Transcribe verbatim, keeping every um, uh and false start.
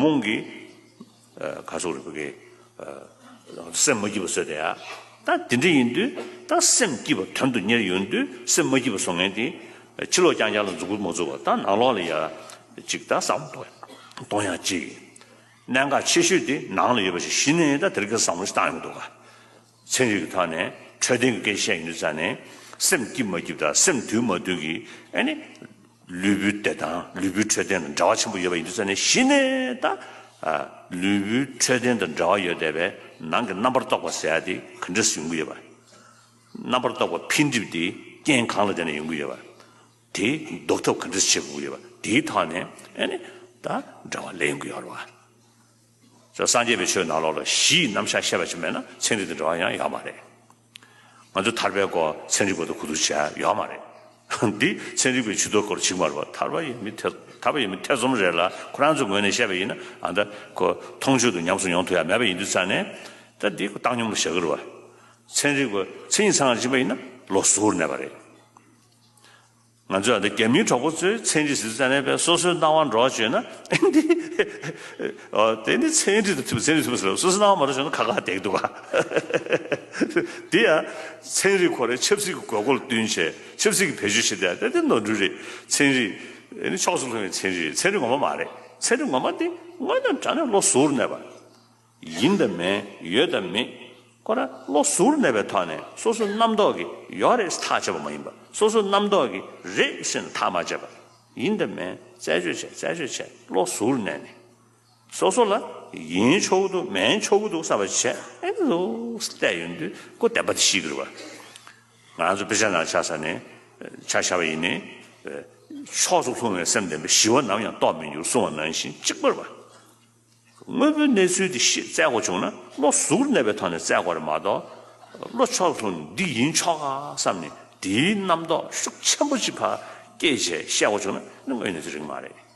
རྨོངས་ཀྱི་ག་སོགས་རེད་བོད་ཀྱི་སེམས་མ་སྐྱིད་པ་བཟོས་ཏེ་ཡ། ད་དེ་འདྲ་ཡིན་དུས་ད་སེམས་སྐྱིད་པ་དོན་དུ་གཉེར་ཡོང་དུས་སེམས་མ་སྐྱིད་པ་བཟོ་མཁན་དེ་ཕྱི་ལོགས་རྐྱང་རྐྱང་ལ་མཛུབ་གུ་མ་བཙུགས་པ་ད་ནང་ལོགས་ལ་ཡ་ཅིག་ད་བསམ་བློ་གཏོང་ཡ་གཅིག་གནད་འགག་ཆེ་ཤོས་དེ་ནང་ལ་ཡོད་པ་ཞིག་གཞི་ནས་ད་དེ་རིགས་བསམ་བློ་ཞིག་བཏང་ཡོང་གི་འདུག་ག་ཚན་རིག་གི་ཐོག་ནས་འཕྲོད་བསྟེན་གྱི་སྐད་ཆ་བཤད་ཡོང་དུས་ཙང་ནས་སེམས་སྐྱིད་མ་སྐྱིད་དང་སེམས་དུལ་མ་དུལ་གྱི་ཨ་ནི་ལུས་པོའི་བདེ་ཐང་ལུས་པོའི་འཕྲོད་བསྟེན་དང་འབྲེལ་བ་ཆེན་པོ་ཡོད་པ་ཡིན་དུས་ཙང་ནས་གཞི་ནས་ད་ལུས་པོའི་འཕྲོད་བསྟེན་དང་འབྲེལ་བ་ཡོད་བསྡད་པའི་ནང་གི་རྣམ་པར་རྟོག་པ་ཟེར་ཡ་དེ་ག་འདྲས་ཡོང་གི་ཡོད་པ། རྣམ་པར་རྟོག་པ་འཕེལ་འགྲིབ་དེ་རྐྱེན་གང་ལ་བརྟེན་ནས་ཡོང་གི་ཡོད་པ། དེ་ཟློག་ཐབས་ག་འདྲས་བྱེད་དགོས་ཀྱི་ཡོད་པ་དེའི་ཐོག་ནས་ཨ་ནི་ད་འབྲེལ་བ་ལས་ཡོང་གི་ཡོད་རེད་བ། སངས་རྒྱས་པའི་ཆོས་ནང་ལོགས་ལ་གཞི་ཡི་རྣམ་གཞག་བཤད་པ་ཅིག་མེད་ན་ཚན་རིག་དང་འབྲེལ་བ་ཡང་ཡོད་མ་རེད། ང་ཚོ་ཐར་པའི་སྐོར་ཚན་རིག་པ་དང་གོ་བསྡུར་བྱས་ཡོད་མ་རེད། འདི་ཚན་རིག་པའི་ཇུས་གཏོགས་སྐོར་ཅིག་མ་རེད་བ། ཐར་པ་ཡོད་མིན་ཐེ་ཐར་པ་ཡོད་མིན་ཐེ་ཚོམ་རེད་ལ་ཁོ་རང་ཚོའི་ངོས་ནས་བཤད་པ་ཡིན་ན་ཨ་ད་ཁོ་མཐོང་ཆོས་དང་ཉམས་སུ་མྱོང་ཐུབ་ཡ་མེད་པ་ཡིན་དུས་ཙང་ནས་ད་འདི་ཁོ་བཏང་སྙོམས་ལ་བཞག་གི་རེད་བ། ཚན་རིག་པ་མཚན་ཉིད་ཚང་བར་ཕྱིན་པ་ཡིན་ན་བློ་གཟུ་བོར་གནས་པ་རེད། ང་ཚོས་ཨ་ནི་རྒྱ་མིའི་གྲོགས་པོ་ཚོས་ཚན་རིག་ཟེར་ཙང་ནས་པས་སོ་སོའི་སྣང་བ་འགྲོ་བ་བརྗོད་ན་འདི་ཨོ་དེ་ནི་ཚན་རིག་དང་མཐུན་པ་ཚན་རིག་མཐུན་པ་ཟེར་ལ་སོ་སོའི་སྣང་བ་མ་འགྲོ་བརྗོད་ན་ཁ་ཁ་བསྡད་ཀྱི་འདུག་ག་དེ་ཡང་ཚན་རིག་ཁོ་རའི་ཆབ་སྲིད་ཀྱི་དགོས་མཁོ་ལ་བསྟུན་བྱས་ཆབ་སྲིད་ཀྱི་བེད་སྤྱོད་བྱེད་བསྡད་དེ་དེ་ནོར་འཁྲུལ་རེད། ཚན་རིག་ཨ་ནི་ཕྱོགས་སུ་ལྷུང་བའི་ཚན་རིག་རེད། ཚན་རིག་ངོ་མ་མ་རེད། ཚན་རིག་ངོ་མ་དེ་དངོས་གནས་དྲང་གནས་བློ་གཟུ་བོར་གནས་པ། ཡིན་དང་མིན་ཡོད་དང་མེད་ཁོ་རང་བློ་གཟུར་གནས་པའི་ཐོག་ནས་སོ་སོའི་རྣམ་རྟོག་གིས་ཡོད་རེད་ཐག་བཅད་པ་མ་ཡིན་པ་སོ་སོའི་རྣམ་རྟོག་གིས་རེད་ཟེར་ནས་ཐག་མ་བཅད་པ་ཡིན་དང་མིན་རྩད་གཅོད་བྱས་རྩད་གཅོད་བྱས་བློ་གཟུར་གནས་ནས་སོ་སོ་ལ་ཡིན་ཆོག་གི་འདུག་མིན་ཆོག་གི་འདུག་བསམ་པ་བྱས་ཨེ་འདུག་བལྟས་ཡོང་དུས་ཁོ་བདེན་པ་དེ་ཤེས་ཀྱི་རེད་པ། ང་ཚོ་དཔེ་ཆ་ནང་ཆ་བཞག་ནས་ཆ་བཞག་པ་ཡིན་ནའི་ཕྱོགས་སུ་ལྷུང་བའི་སེམས་ལྡན་པས་ཞི་བ་ནམ་ཡང་རྟོགས་མི་འགྱུར་གསུངས་པ་ནང་བཞིན་གཅིག་པ་རེད་པ། དངོས་པོའི་གནས་ཚུལ་དེ་ཤེས་བཙལ་དགོས་བྱུང་ན་བློ་གཟུར་གནས་པའི་ཐོག་ནས་བཙལ་དགོས་རེད་མ་གཏོགས་བློ་ཕྱོགས་ལྷུང་འདི་ཡིན་ཆོག་ག་བསམ་ནས་དེའི་རྣམ་རྟོག་ཤུགས་ཆེན་པོ་ཅིག་ཕར་སྐྱེས་བྱས་བཤད་དགོས་བྱུང་ན་ནི་དངོས་གནས་དེ་རིགས་མ་རེད།